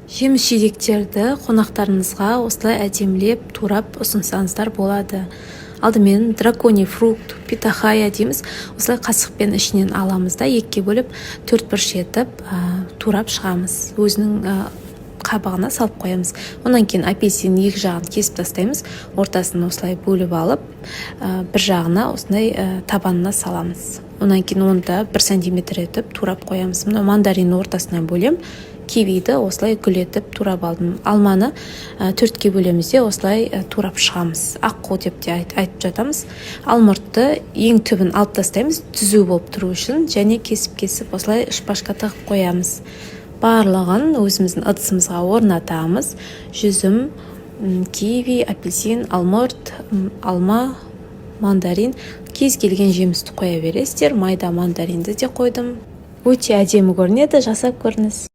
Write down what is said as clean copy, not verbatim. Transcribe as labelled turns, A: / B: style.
A: Жеміс жидектерді қонақтарыңызға осылай әдемілеп турап ұсынсаңыздар болады. Алдымен драконий фрукт, питахая дейміз, осылай қасықпен ішінен аламыз да, екіге бөліп, төрт бұрыш етіп турап шығамыз, өзінің қабығына салып қоямыз. Одан кейін апельсиннің екі жағын кесіп тастаймыз, ортасын осылай бөліп алып, бір жағына осындай табанына саламыз. Одан кейін оны да 1 сантиметр етіп турап қоямыз. Мына мандариннің ортасынан бөлем. Кивиді осылай гүл етіп турап алдым. Алманы төртке бөлеміз де, осылай турап шығамыз. Аққу деп те айтып жатамыз. Алмұртты ең түбін алып тастаймыз, түзу болып тұру үшін, және кесіп кесіп осылай шпажка тығып қоямыз. Барлығын өзіміздің ыдысымызға орнатамыз: жүзім, киви, апельсин, алмұрт, алма, мандарин, кез келген жемісті қоя бересіздер. Майда мандаринді де қойдым. Өте әдемі көрінеді, жасап көріңіз.